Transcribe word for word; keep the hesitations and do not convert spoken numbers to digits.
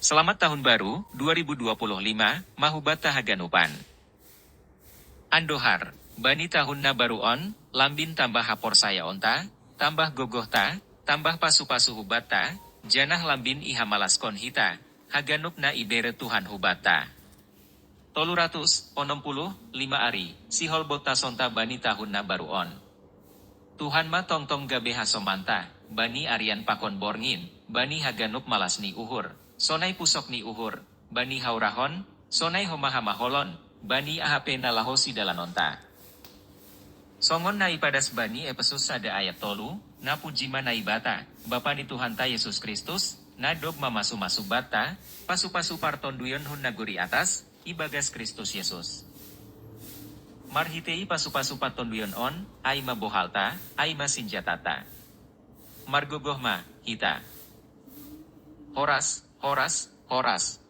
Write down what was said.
Selamat tahun baru, dua ribu dua puluh lima, mahubat ta haganupan. Andohar, bani tahun na baru on, lambin tambah haporsayaon ta, tambah gogoh ta, tambah pasu-pasu hubat ta, janah lambin ihamalaskon hita, haganup na ibere Tuhan hubat ta. Tolu ratus onom puluh lima ari, sihol boktason ta bani tahun na baru on. Tuhan ma tongtong gabe hasoman ta, bani arian pakon borngin, bani haganup malas ni uhur, sonai pusok ni uhur, bani haurahon, sonai homahamaholon, bani ahape na laho sidalanon ta. Songon na ipadas bani Epesus sada ayat tolu, na puji ma Naibata, Bapa ni Tuhan ta Yesus Kristus, na dob mamasu-masu bat ta, pasu-pasu partonduyon hun nagori atas, ibagas Kristus Yesus. Marhitei pasu-pasu partonduyon on, ai ma bohal ta, ai ma sinjata ta. Margogoh ma, hita. Horas, horas, horas.